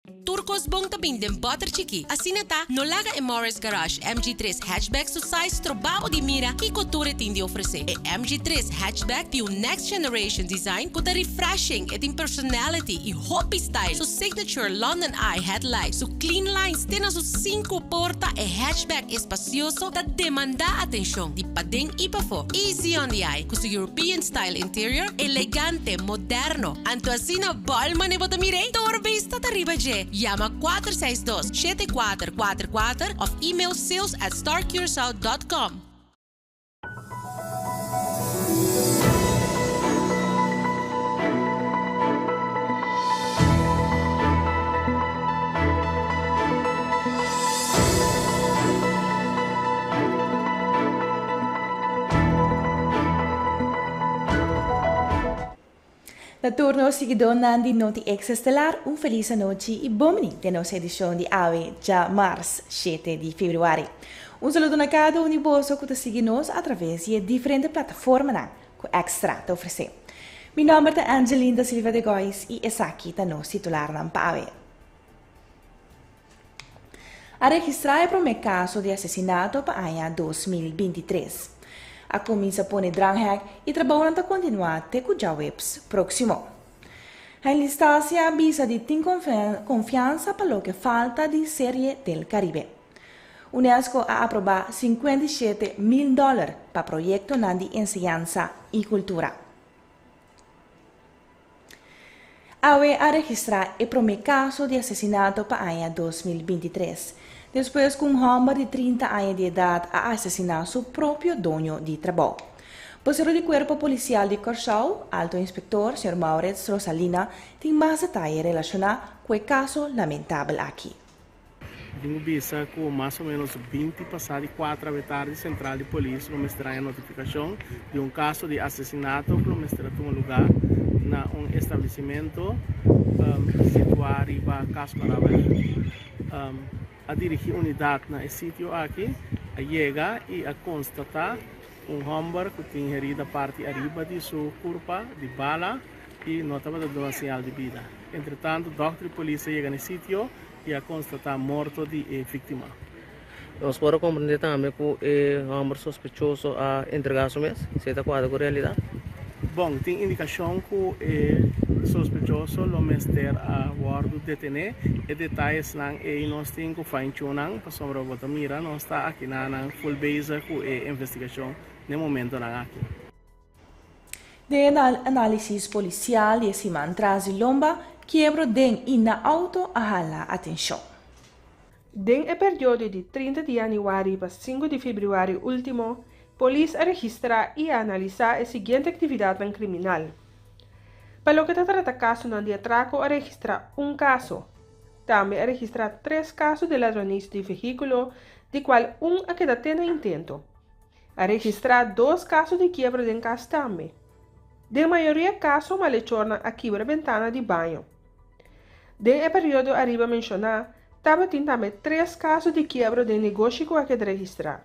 Tur kos bon ta bin den bòter chikí. Asina ta, no laga e Morris Garage MG tres Hatchback su size stroba bo di mira kiko tur e tin di ofresé. E MG tres Hatchback tin un next generation design ku ta refreshing, e tin personality i hopi style. Su signature London Eye headlight, su clean lines te na su sinku porta, e hatchback espasioso ta demandá atenshon di paden i pafó. Easy on the eye ku su European style interior, elegante, moderno. Anto asina bòl mane bo ta mir'é? Tur bista ta riba dje. Yama 462 7444 òf email sales at starcuracao dot com. Na tur nos siguidónan di Noti Extra Estelar un felis anochi i bon bini den nos edishon di awe djamars shete di febrüari. Un saludo na kada un di boso ku ta sigui nos atraves di e diferente plataformanan ku Extra ta ofresé. Mi nòmber ta Angeline da Silva de Gois i esaki ta nos titularnan pa awe. A registrá e promé kaso di asesinato pa aña 2023. A kuminsá pone dranghek i trabounan ta kontinuá te ku djaweps próksimo. Henley Stasia a bisa di tin konfiansa pa loke falta di Serie del Caribe. Unesco a aprobá 57 mil dòler pa proyektonan di enseñansa i kultura. Awe a registrá e promé kaso di asesinato pa aña 2023, despues ku un hòmber di 30 aña di edat a asesiná su propio doño di trabou. Bosero di Kuerpo Polisial di Kòrsou, Alto Inspektor señor Maurits Rosalina, tin mas detaye relashoná ku e kaso lamentabel aki. Tin bisa ku mas o ménos 4:20 di tardi sentral di polis lo mester haña notifikashon di un kaso di asesinato ku lo mester a tuma lugá na un establesimentu situá riba Kasparaweg. A dirigí unidat na e sitio aki, a yega i a konstatá un hòmber ku tin herida parti ariba di su kurpa di bala i no tabata duna señal di bida. Entretantu dòkter di polis a yega na e sitio i a konstatá morto di e víktima. Nos por a komprendé tambe ku e hòmber sospechoso a entregá su mes, si e ta kuadra ku realidat? Bon, tin indikashon ku e sospechoso lo mester a wòrdu detené. E detayesnan ei nos tin ku fine-tune nan, pasobra bo ta mira nos ta akinanan full bezig ku e investigashon n'e momentonan aki. Den análisis polisial di e siman tras di lomba, kiebro den i na outo a hala atenshon. Den e periodo di 30 di yanüari pa 5 di febrüari último, polis a registrá i a analisá e siguiente aktividatnan kriminal. Pa loke ta trata kasonan di atrako a registrá un kaso. Tambe a registrá tres kaso di ladronis di vehíkulo, di kual un a keda te na intento. A registrá dos kaso di kiebro den kas tambe. Den mayoria kaso malechornan a kibra bentana di baño. Den e periodo ariba menshoná, tabatin tambe tres kaso di kiebro den negoshi ku a keda registrá.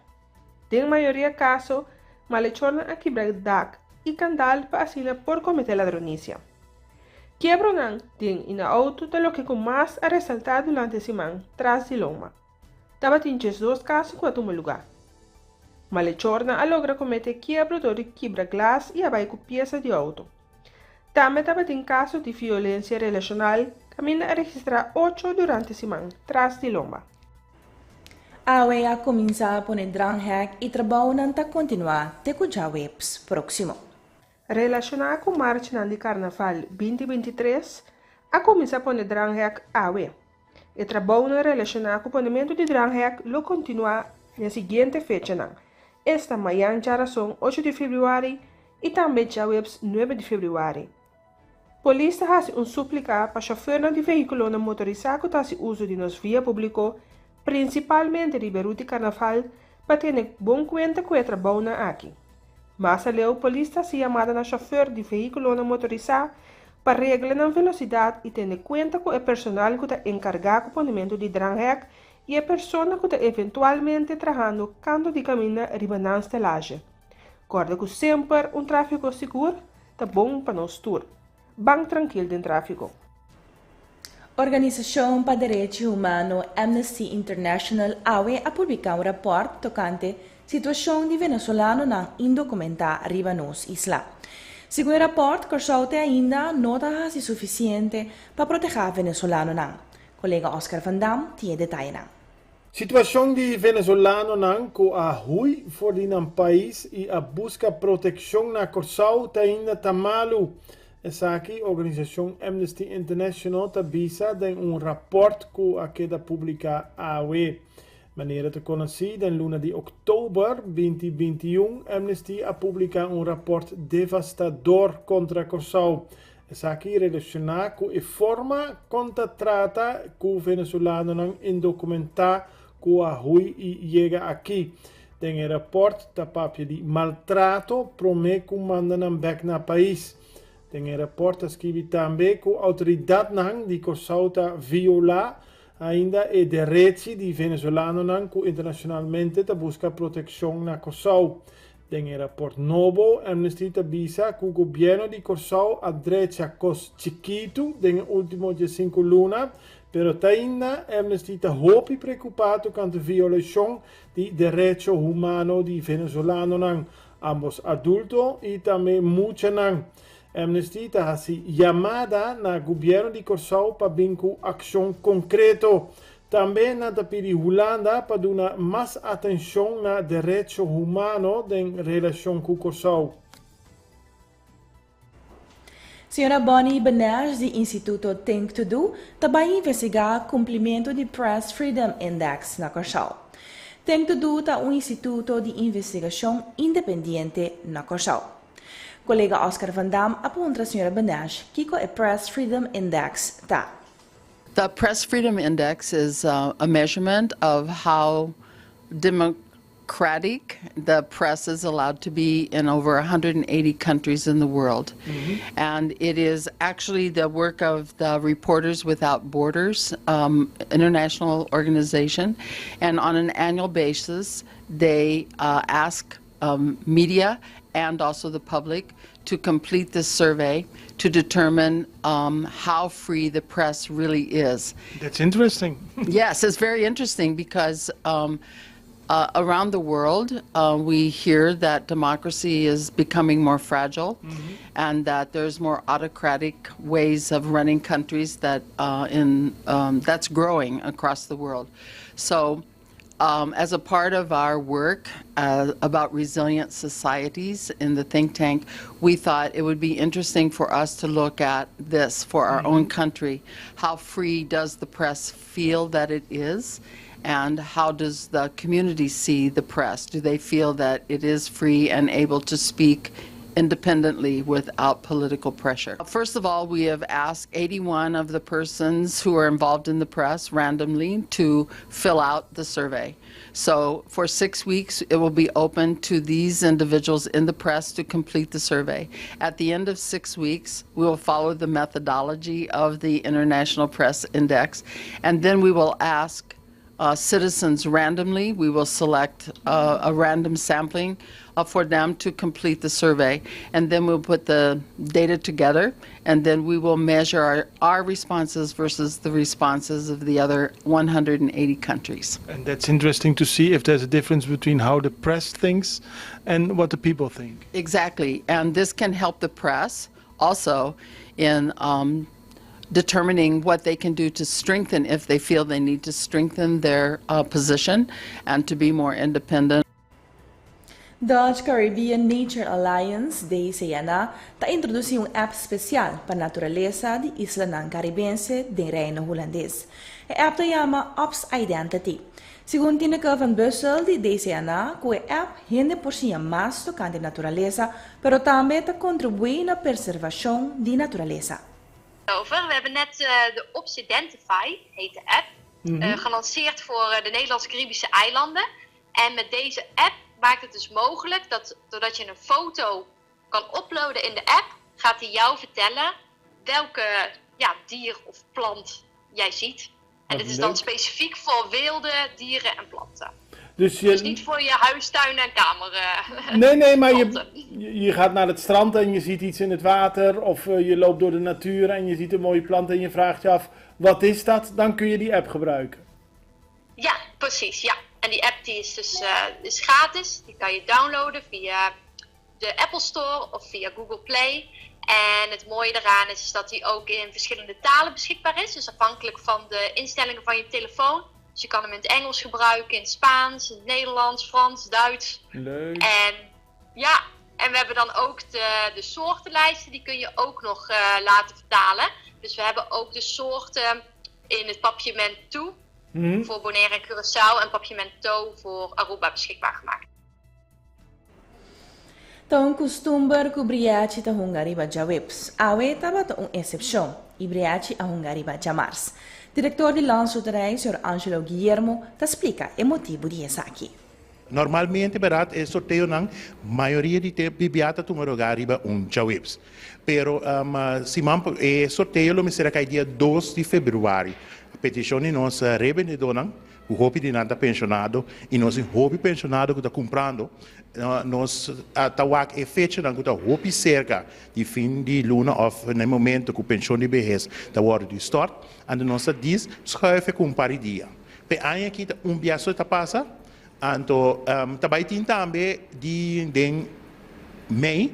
Den mayoria kaso, malechornan a kibra dak i kandal pa asina por kometé ladronisia. Kiebronan den i na outo ta loke ku mas a resaltá durante siman tras di loma. Tabatin 12 kaso ku a tuma lugá. Malechornan a logra kometé kiebro dor di kibra glas i a bai ku piesa di outo. Tambe tabatin kaso di violensia relashonal kaminda a registrá ocho durante siman tras di lomba. Awe a kuminsá pone dranghek i trabounan ta kontinuá te ku djaweps próksimo. Relashoná ku marchanan di karnaval 2023, a kuminsá pone dranghek awe. E trabounan relashoná ku ponementu di dranghek lo kontinuá den siguiente fechanan, esta mayan djarason 8 di febrüari i tambe djaweps 9 di febrüari. Polis ta hasi un súplika pa shofèrnan di vehíkulonan motorisá ku ta hasi uso di nos via públiko, prinsipalmente riba e ruta di karnaval, pa tene bon kuenta ku e trabounan aki. Mas aleu polis ta hasi yamada na shofèr di vehíkulonan motorisá pa regla nan velosidat i tene kuenta ku e personal ku ta enkargá ku ponementu di dranghek i e persona ku ta eventualmente trahando kantu di kaminda riba nan stelazje. Kòrda ku semper un tráfiko sigur ta bon pa nos tur. Ban trankil den tráfiko. Organisashon pa Derechi Humano Amnesty International awe a publiká un rapòrt tokante situashon di venezolanonan indokumentá riba nos isla. Segun e rapòrt, Kòrsou te ainda no ta hasi sufisiente pa protehá venezolanonan. Kolega Oscar van Dam tin e detayenan. Situashon di venezolanonan ku a hui for di nan pais i a buska protekshon na Kòrsou ta ainda ta malu. Esaki organisashon Amnesty International ta bisa den un rapòrt ku a keda publiká awe. Manera ta konosí, den luna di òktober 2021 Amnesty a publiká un rapòrt devastador kontra Kòrsou. Esaki relashoná ku e forma kon ta trata ku venezolanonan indokumentá ku a hui i yega aki. Den e rapòrt ta papia di maltrato promé ku manda nan bèk na pais. Den e rapòrt ta skibi tambe ku outoridatnan di Kòrsou ta violá ainda e derechi di venezolanonan ku internashonalmente ta buska protekshon na Kòrsou. Den e rapòrt nobo Amnesty ta bisa ku gobièrnu di Kòrsou a drecha kos chikitu den e último diesinku luna, pero te ainda Amnesty ta hopi preokupá tokante violashon di derecho humano di venezolanonan, ambos adulto i tambe muchanan. Amnesty ta hasi yamada na gobièrnu di Kòrsou pa bin ku akshon konkreto. Tambe nan ta pidi Hulanda pa duna mas atenshon na derecho humano den relashon ku Kòrsou. Señora Bonnie Benash di Instituto Think to Do ta bai investigá kumplimentu di Press Freedom Index na Kòrsou. Think to Do ta un instituto di investigashon independiente na Kòrsou. Kolega Oscar van Dam a puntra señora Benash kiko e Press Freedom Index ta. The Press Freedom Index is a measurement of how democratic the press is allowed to be in over 180 countries in the world. And it is actually the work of the Reporters Without Borders international organization. And on an annual basis, they ask media and also the public to complete this survey to determine how free the press really is. That's interesting. Yes, it's very interesting because around the world we hear that democracy is becoming more fragile and that there's more autocratic ways of running countries that's growing across the world. So as a part of our work about resilient societies in the think tank, we thought it would be interesting for us to look at this for our own country. How free does the press feel that it is? And how does the community see the press? Do they feel that it is free and able to speak independently without political pressure? First of all, we have asked 81 of the persons who are involved in the press randomly to fill out the survey. So for 6 weeks, it will be open to these individuals in the press to complete the survey. At the end of 6 weeks, we will follow the methodology of the International Press Index, and then we will ask citizens randomly. We will select a random sampling for them to complete the survey, and then we'll put the data together, and then we will measure our responses versus the responses of the other 180 countries. And that's interesting to see if there's a difference between how the press thinks and what the people think. Exactly, and this can help the press also in determining what they can do to strengthen, if they feel they need to strengthen their position and to be more independent. Dutch Caribbean Nature Alliance, DCNA, ta introdusí un app spesial pa naturalesa di islanan karibense den Reino Hulandes. E app ta yama Ops Identity. Segun Tineke van Bussel di DCNA, ku e app hende por siña mas tokante naturalesa, pero tambe ta kontribuí na preservashon di naturalesa. Over. We hebben net de Obsidentify, heet de app, gelanceerd voor de Nederlands-Caribische eilanden. En met deze app maakt het dus mogelijk dat doordat je een foto kan uploaden in de app, gaat hij jou vertellen welke, ja, dier of plant jij ziet. En dit is dan specifiek voor wilde dieren en planten. Dus, je, Dus niet voor je huis, tuin en kamer. Nee, maar planten. je gaat naar het strand en je ziet iets in het water. Of je loopt door de natuur en je ziet een mooie plant en je vraagt je af: Wat is dat? Dan kun je die app gebruiken. Ja, precies. Ja. En die app die is dus is gratis. Die kan je downloaden via de Apple Store of via Google Play. En het mooie daaraan is dat die ook in verschillende talen beschikbaar is. Dus afhankelijk van de instellingen van je telefoon. Dus je kan hem in het Engels gebruiken, in het Spaans, in het Nederlands, Frans, Duits. Leuk. En ja, en we hebben dan ook de soortenlijsten, die kun je ook nog laten vertalen. Dus we hebben ook de soorten in het Papiamento voor Bonaire en Curaçao en Papiamento voor Aruba beschikbaar gemaakt. Ta un kustumber ku Briachi ta hunga riba djaweps. Awe tabata un eksepshon i Briachi a hunga riba djamars. Direktor di Landsloterij, señor Angelo Guillermo, ta splika e motibu di esaki. Normalmente, bèrdat, e sorteonan mayoria di tempu bibia ta tuma lugá riba un djaweps. Pero siman e sorteo lo mester a kai dia 2 di febrüari. A petishon di nos rebendedónan, ku hopi di nan ta penshonado i nos tin hopi penshonado ku ta kumprando, nos ta wak e fechanan ku ta hopi serka di fin di luna òf na e momento ku penshon di behes ta wòrdu di stòrt, anto nos ta dis schuif e ku un par di dia. P'e aña aki ta un bia so ta pasa, anto ta bai tin tambe di den mei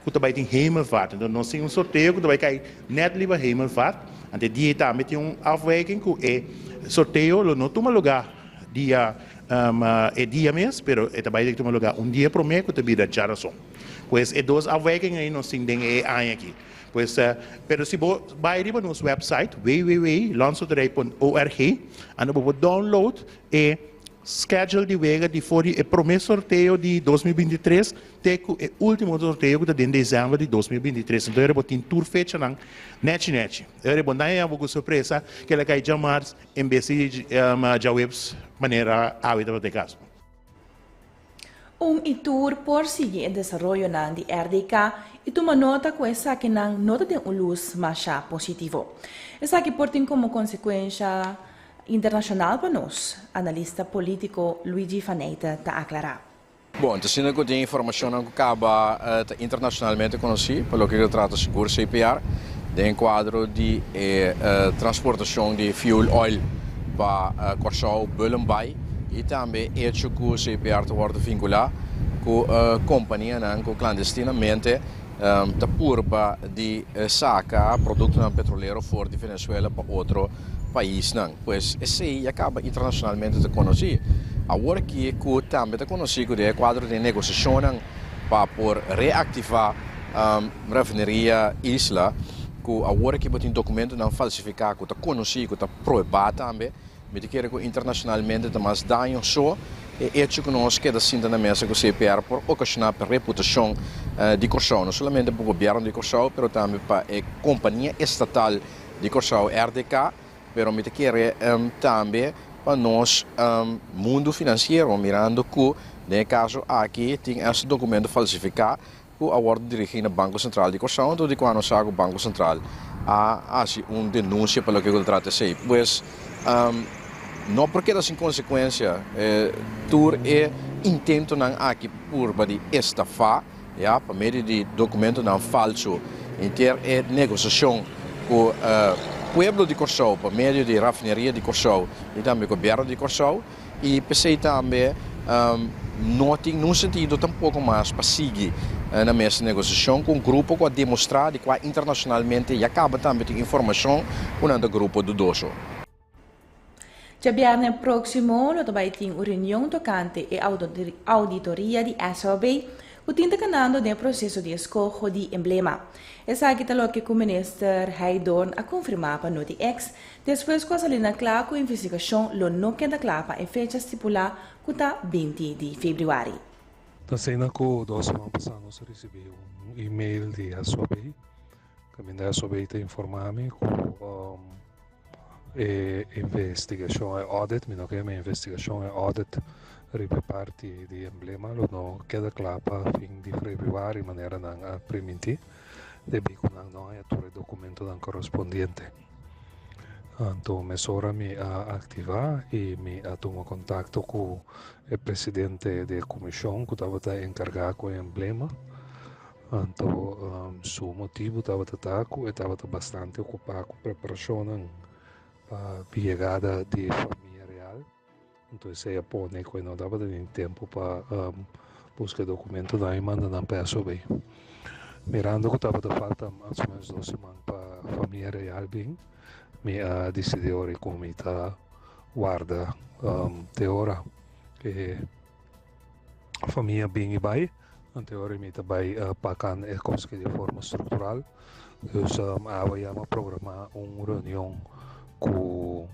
ku ta bai tin Hemelvaart. Anto nos tin un sorteo ku ta bai kai nèt riba Hemelvaart. Anto e dia ei tambe tin un afwijking ku e sorteo lo no tuma lugá dia e dia mes, pero e ta bai tuma lugá un dia promé ku ta bira djarason. Pues e dos afwijking ei nos tin den e aña aki. Pues, pero si bo bai riba nos website www.landsloterij.org anto bo por download e schedule di wega di for di e promé sorteo di 2023 te ku e último sorteo ku ta den desèmber di 2023. Enton ora bo tin tur fechanan nèchi nèchi. Ora bo nan yama bo ku sorpresa ke la kai djamars en bes di djaweps manera awe tabata e kaso. Un i tur por sigui e desaroyonan di RDK i tuma nota ku esakinan no ta den un lus masha positivo. Esaki por tin komo konsekuensha internashonal pa nos, analista polítiko Luigi Faneyte ta aklará. Bon, ta asina ku tin informashonnan ku kaba ta internashonalmente konosí pa loke ta trata sigur CPR den kuadro di e transportashon di fuel oil pa Kòrsou, Bullenbaai i tambe echo ku CPR ta wòrdu vinkulá ku kompanianan ku klandestinamente ta purba di saka produktonan petrolero for di Venezuela pa otro paisnan. Pues esei ya kaba internashonalmente ta konosí. Awor aki ku tambe ta konosí ku den e kuadro di negosiashonnan pa por reaktivá refineria Isla, ku awor aki bo tin dokumentonan falsifiká ku ta konosí, ku ta pruebá tambe, mi ta kere ku internashonalmente ta mas daño so e echo ku nos keda sinta na mesa ku CPR por okashoná pa reputashon di Kòrsou, no solamente pa gobièrnu di Kòrsou, pero tambe pa e kompania estatal di Kòrsou, RDK. Pero mi ta kere tambe pa nos mundu finansiero, mirando ku den e kaso aki tin es dokumento falsifiká ku a wòrdu dirigí na Banko Sentral di Kòrsou, anto di kua nos sa ku Banko Sentral a hasi un denunsia pa loke ku ta trata esei. Pues no por keda sin konsekuensia tur e intentonan aki purba di estafá. Ya, pa medio di dokumentonan falsu henter e negosiashon ku pueblo di Kòrsou pa medio di Rafineria di Kòrsou i tambe gobièrnu di Kòrsou i p'esei tambe no tin nun sentido tampoko mas pa sigui na mes negosiashon ku un grupo ku a demostrá di kua internashonalmente ya kaba tambe tin informashon ku nan ta grupo dudoso. Djabièrnè próksimo lo ta bai tin un reunion tokante e auditoria di SOB ku tin ta kanando den e proseso di eskoho di emblema. Esaki ta loke ku minister Heydoorn a konfirmá pa Noti-X despues ku a sali na kla ku investigashon lo no keda kla pa e fecha stipulá ku ta 20 di febrüari. Ta asina ku dos siman pasá nos a risibí un email di SOB kaminda SOB ta informá mi ku E investigashon, e audit, mi no ke yama investigashon, e audit riba e parti di emblema lo no keda kla pa fin di febrüari manera nan a primintí, debí ku nan no haña tur e dokumentonan korespondiente. Anto mesora mi a aktivá i mi a tuma kontakto ku e presidente di e komishon ku tabata enkargá ku e emblema. Anto su motibu tabata ta ku e tabata bastante okupá ku preparashonnan. pa yegada di famia real. Anto esei a pone ku e no tabata tin tempu pa buska e dokumentonan i manda nan pa SOB. Mirando ku tabata falta mas o menos dos siman pa famia real bin, mi a disidí ora ku mi ta warda te ora e famia bin i bai. Anto ora mi ta bai pakan e kos aki di forma struktural. Dus awe ya mi a programá un reunion ku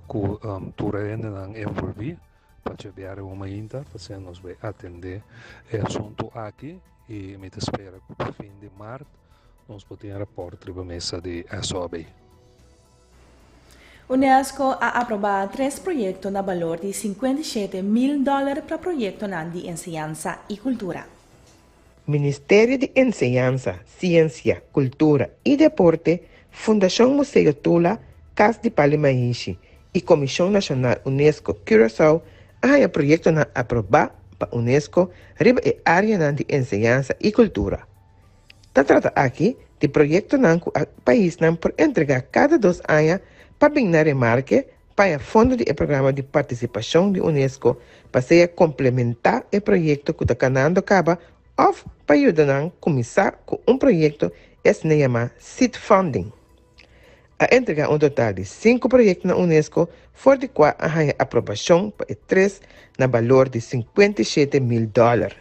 ku tur e hendenan envolví pa djabiar e un mainta pa asina nos bai atendé e asuntu aki i mi ta spera ku pa fin di mart nos por tin e rapòrt riba mesa di SOAB. Unesco a aprobá tres proyekto na balor di 57.000 dòler pa proyektonan di enseñansa i kultura. Ministerio di Enseñansa, Siensia, Kultura i Deporte, Fundashon Museo Tula, Kas di Pali Maishi i Komishon Nashonal Unesco Curaçao a haña proyektonan aprobá pa Unesco riba e áreanan di enseñansa i kultura. Ta trata aki di proyektonan ku a paisnan por entregá kada dos aña pa bin na remarke paña fondo di e programa di partisipashon di Unesco pa sea komplementá e proyekto ku ta kanando kaba òf pa yuda nan kuminsá ku un proyekto e asina yamá seed funding. A entregá un total di sinku proyekto na Unesco for di kua a haña aprobashon pa e tres na balor di 57.000 dòler,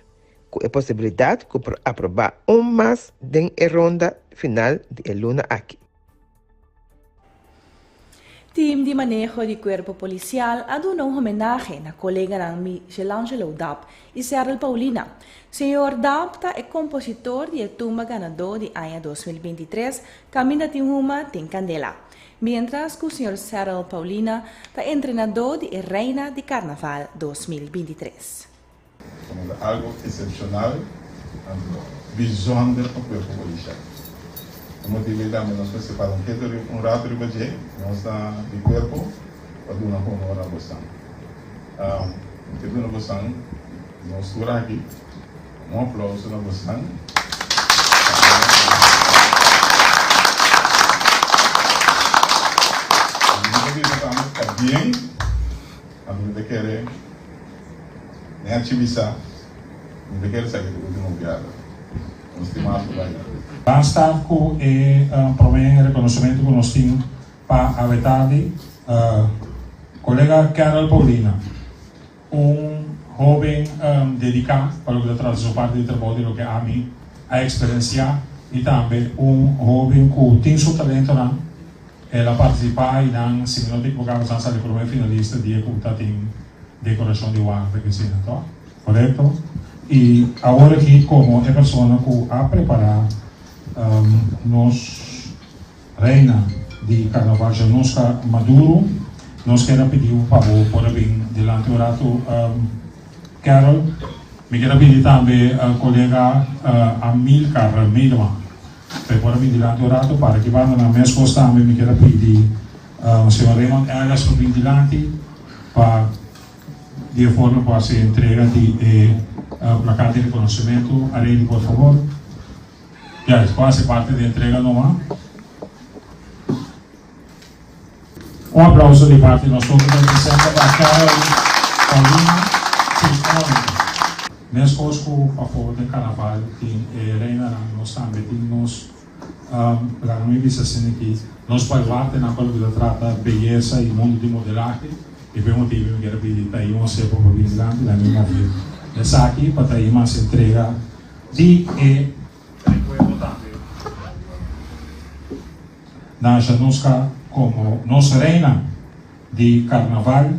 ku e posibilidat ku por aprobá un mas den e ronda final di e luna aki. Team di maneho di Cuerpo Policial a duna un homenahe na coleganan Michelangelo Dap y Serrel Paulina. Señor Dap ta e compositor di e tumba ganadó di aña 2023 Caminda tin huma tin candela. Mientras cu señor Serrel Paulina ta entrenadó di e Reina di Carnaval 2023. Como algo excepcional anto bijzonder pa Cuerpo Policial. E motibo ei tambe nos mester para un keto un rato riba dje, nos na di Cuerpo pa duna honor na bosnan. Mi ke duna bosnan, nos tur aki, un aplauso na bosnan. Mi ta bisa tambe pabien, anto mi ta kere. Nechi bisa, Mi ta kere sa ki ta ultimo biaha. Un stimato bai. Basta ku e promé rekonosementu ku nos tin pa awe tardi, kolega Carol Paulina, un hóben dediká pa loke ta trata su parti di trabou di loke ami a eksperensiá i tambe un hóben ku tin su talentonan. El a partisipá i nan, si mi no ta ekiboká, nos a sali promé finalista dia ku ta tin dekorashon di warda ke asina, tò? Korekto? I awor aki komo e persona ku a prepará nos reina di karnaval Januska Maduro, nos kier a pidi bo pa bo por a bin dilanti un ratu, Carol. Mi kier a pidi tambe kolega Amilcar Medema. P'e por a bin dilanti un rato para ki banda nan meskos tambe mi kier a pidi señor Raymond Ellis pa bin dilanti pa di e forma ku hasi entrega di e plakat di rekonosementu. Arely por fabor. Juist, por hasi parti di entrega numa. Un aplauso di parti nos tur ku ta presente pa Carol Paulina si Ony. Meskos ku pafó den karnaval tin e reinanan nos tambe tin nos laga mi bisa asina aki nos baluartenan pa loke ta trata beyesa i mundu di modelahe i pa e motibu mi kier a pidi Taima Sepo pa bini dilanti laga mi move esaki pa Taima hasi entrega di e Rekuerdo tambe na Januska komo nos reina di karnaval.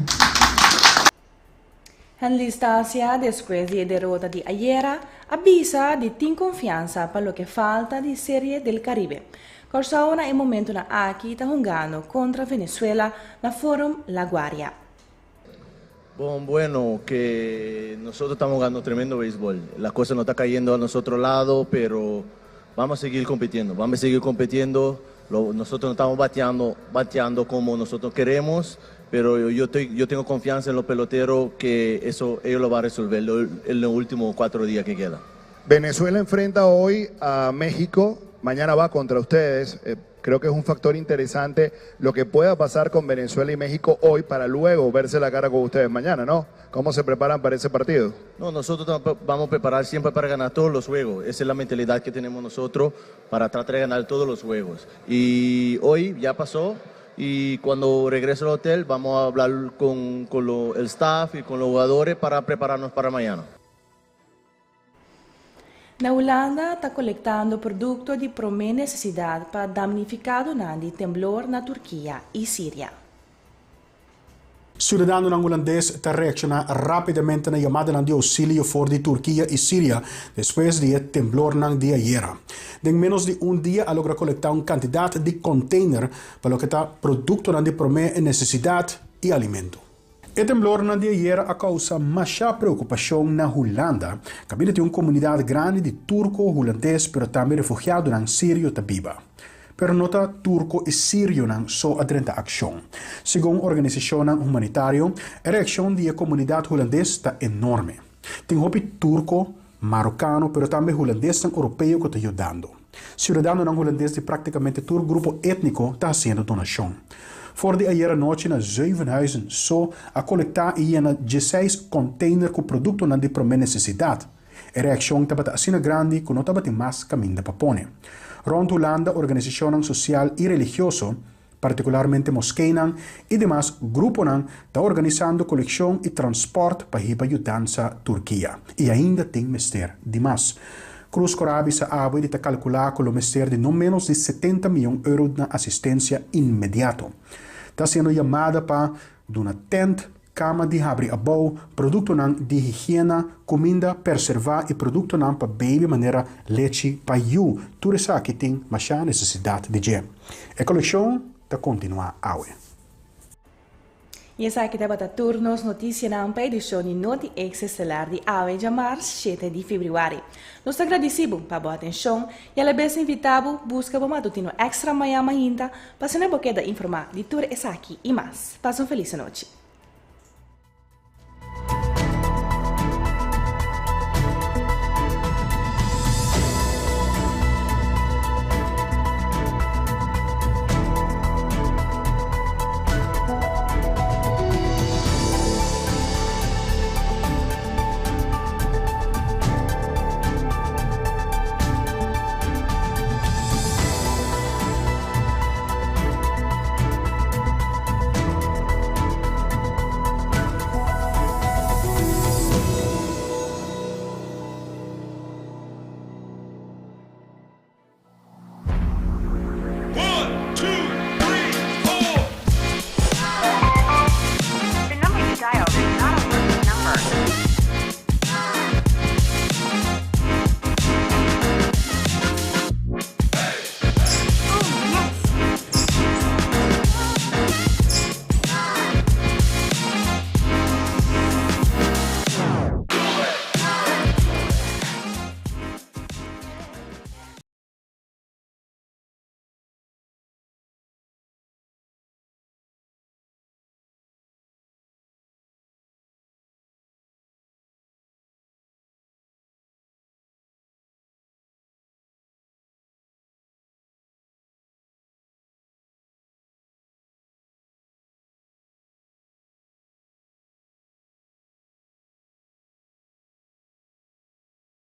Henley Stasia despues di e derota di ayera a bisa di tin konfiansa pa loke falta di Serie del Caribe. Kòrsou na e momentunan aki ta hungando kontra Venezuela na Forum La Guardia. Bon, bueno, que nosotros estamos jugando tremendo béisbol. La cosa no está cayendo a nuestro lado, pero vamos a seguir compitiendo. Vamos a seguir compitiendo. Lo, nosotros no estamos bateando, bateando como nosotros queremos, pero yo, yo, estoy, yo tengo confianza en los peloteros que eso ellos lo van a resolver en los últimos cuatro días que quedan. Venezuela enfrenta hoy a México. Mañana va contra ustedes. Eh, creo que es un factor interesante lo que pueda pasar con Venezuela y México hoy para luego verse la cara con ustedes mañana, ¿no? ¿Cómo se preparan para ese partido? No, nosotros vamos a preparar siempre para ganar todos los juegos. Esa es la mentalidad que tenemos nosotros para tratar de ganar todos los juegos. Y hoy ya pasó y cuando regrese al hotel vamos a hablar con, con lo, el staff y con los jugadores para prepararnos para mañana. Na Hulanda ta kolektando produkto di promé nesesidat pa damnifikadonan di temblor na Turkia i Siria. Siudadanonan hulandes ta reakshoná rápidamente na yamadanan di ousilio for di Turkia i Siria despues di e temblornan di ayera. Den ménos di un dia a logra kolektá un kantidat di kònteiner pa loke ta produktonan di promé nesesidat i alimento. E temblornan di ayera a kousa masha preokupashon na Hulanda, kaminda tin un komunidat grandi di turko, hulandes pero tambe refugiadonan sirio ta biba. Pero no ta turko i sirionan so a drenta akshon. Segun organisashonnan humanitario, e reakshon di e komunidat hulandes ta enorme. Tin hopi turko, marokano pero tambe hulandesnan oropeo ku ta yudando. Siudadanonan hulandes di praktikamente tur grupo étniko ta hasiendo donashon. For di ayera nochi na Zevenhuizen so a kolektá i yena dieseis kònteiner ku produktonan di promé nesesidat. E reakshon tabata asina grandi ku no tabatin mas kaminda pa pone. Rònt Hulanda organisashonnan sosial i religioso, partikularmente moskeinan i demas gruponan ta organisando kolekshon i transpòrt pa hiba yudansa Turkia. I ainda tin mester di mas. Cruz Kora a bisa awe di ta kalkulá ku lo mester di no ménos di setenta mion euro na asistensia inmediato. Ta hasiendo yamada pa duna tènt, kama di habri abou, produktonan di higiena, kuminda perservá i produktonan pa beibi manera lechi pa yu. Tur esaki tin masha nesesidat di dje. E kolekshon ta kontinuá awe. I esaki tabata tur nos notisianan pa edishon di Noti Ex Estelar di awe djamars shete di febrüari. Nos ta gradisí bo pa bo atenshon i alabes invitá bo buska bo matutino èkstra mañan mainta pa asina bo keda informá di tur esaki i mas. Pasa un felis anochi.